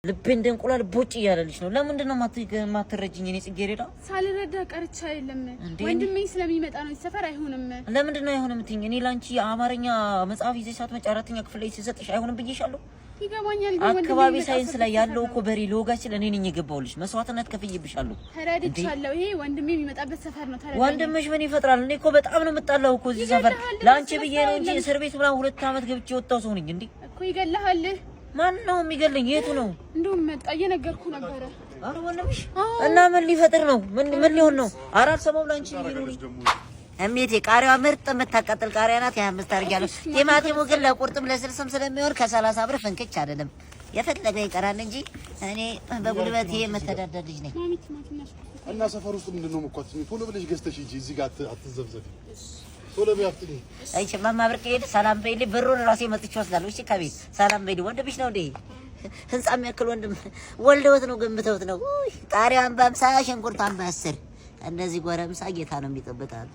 ልቤ እንደ እንቁላል ቦጭ እያለልሽ ነው። ለምንድን ነው የማትረጂኝ? እኔ ጽጌረዳ ሳልረዳ ቀርቻ አይደለም፣ ወንድሜ ስለሚመጣ ነው። ሰፈር አይሆንም። ለምንድን ነው አይሆንም የምትይኝ? እኔ ላንቺ የአማርኛ መጽሐፍ ይዘሽ ሳትመጪ አራተኛ ክፍል ላይ ሲሰጥሽ አይሆንም ብዬሻለሁ። ይገባኛል። ግን ወንድሜ አካባቢ የሚመጣ ሳይንስ ላይ ሰፈር ያለው ነው። እኮ በሬ ልወጋችል እኔ ነኝ የገባሁልሽ። መስዋዕትነት ከፍዬብሻለሁ። ተረድቻለሁ። ይሄ ወንድሜ የሚመጣበት ሰፈር ነው። ተረዳኝ። ወንድምሽ ምን ይፈጥራል? እኔ እኮ በጣም ነው የምጣላው እኮ እዚህ ሰፈር። ይገልሃል። ለአንቺ ብዬ ነው እንጂ አይደለም። እስር ቤት ምናምን 2 ዓመት ገብቼ የወጣው ሰው ነኝ። እንዴ እኮ ይገልሃል። ማን ነው የሚገለኝ? የቱ ነው? እንደውም መጣ፣ እየነገርኩ ነበረ። ኧረ ወንድምሽ እና ምን ሊፈጥር ነው? ምን ምን ሊሆን ነው? አራት ሰማው ለአንቺ ብዬ ነው እኔ። እሜቴ ቃሪያዋ ምርጥ የምታቃጥል ቃሪያ ናት። የ25 አድርጊያለሁ። ቲማቲሙ ግን ለቁርጥም ለስልስም ስለሚሆን ከ30 ብር ፍንክች አይደለም። የፈለገ ይቀራል እንጂ እኔ በጉልበቴ የምተዳደር ልጅ ነኝ። ማሚ፣ ቲማቲም ያስኩት። እና ሰፈር ውስጥ ምንድን ነው መኳት? ቶሎ ብለሽ ገዝተሽ ሂጂ። እዚህ ጋር አትዘብዘፊ። ቶሎ በይ አፍጥኚ። እሺ እማማ ብርቅ ሄድ ሰላም በይልኝ። ብሩን ራሴ መጥቼ ወስዳለሁ። እሺ ከቤት ሰላም በይልኝ። ወንድምሽ ነው እንዴ? ህንጻ የሚያክል ወንድም ወልደውት ነው ገንብተውት ነው። ውይ ቃሪያዋን በ50፣ ሽንኩርቷን በ10። እንደዚህ ጎረምሳ ጌታ ነው የሚጠብቃል።